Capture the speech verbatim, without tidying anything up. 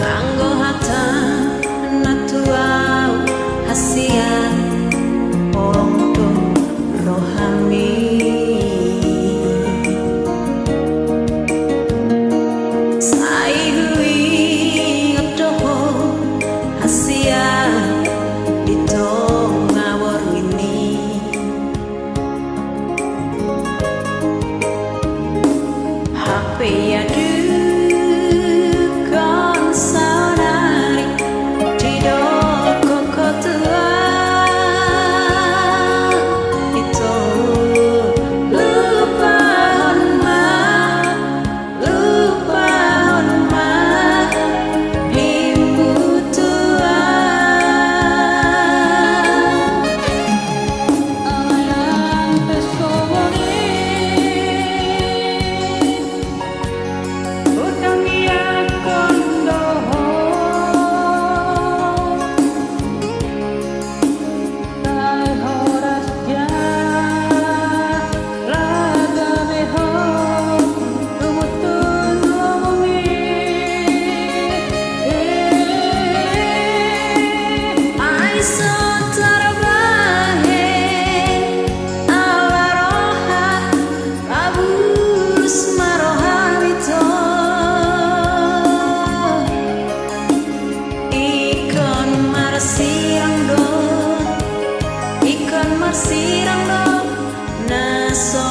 Anggo hata na tu ahu hasian, holong do rohami. Sai huingot do ho hasian di tonga borngin i. Hape adong saonari didok ho tu ahu, ito, lupahon ma, lupahon ma nimmu tu ahu. Alai pe songon i, hutangiangkon do ho. Sai horas jala gabe ho tumundalhon i. Ai so tarbahen ala roha, pabulus ma rohami, ito. Ingkon marsirang do, ingkon marsirang do na so